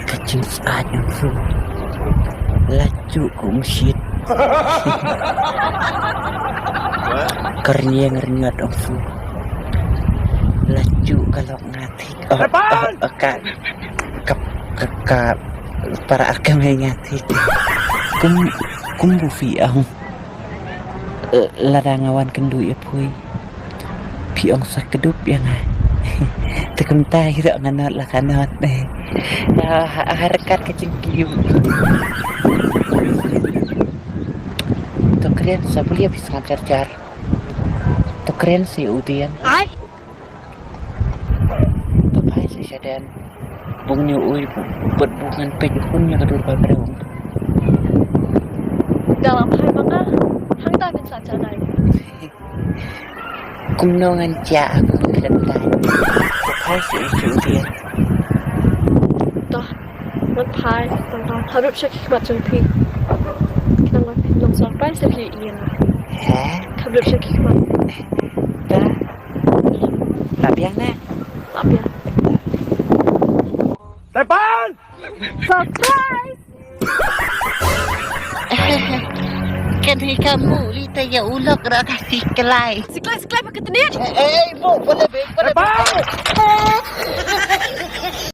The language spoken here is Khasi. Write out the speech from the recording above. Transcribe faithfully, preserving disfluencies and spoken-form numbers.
Ka jingsyaid ong Fu. La juh ka umshit. Ka rynïeng rynïot ong Fu. La juh ka lok nga thik. Oh, oh, oh, ka, ka, ka, ka para ka mei nga thik. Kum, kum bu phi ong. Eh, lada nga wan kynduh ïa phi. Phi ong sa kdup ïa nga. Te kumta hi ruh nga nod la ka nod. Eh, ha, ha ryngkat ka jingkiew. To kren sa bun ïa phi sngap jar jar. To kren sa ïa u Dian. Ai. To phai sa shaden. Bun ïa u, bad bun ngan peit u khun ïa ka dur ba briew. Da la phai ma nga. Hangta phin sa jadai. Kumno ngan jia aku kren tai. To phai sa ïa u Dian. To. Ngan phai, ngan phai. Hap rup sha ki khmat jong phi. Ngan phai ngan surprise ïa phi ïa. He? Hap rup sha ki khmat. Da. Lah biang na. Lah biang. Tepan! Surprise! Kan hi kamu li ta ya ulok ra ka siklai. Siklai, siklai pakai tenit. Eh, eh, bu, boleh be, boleh be. Tepan!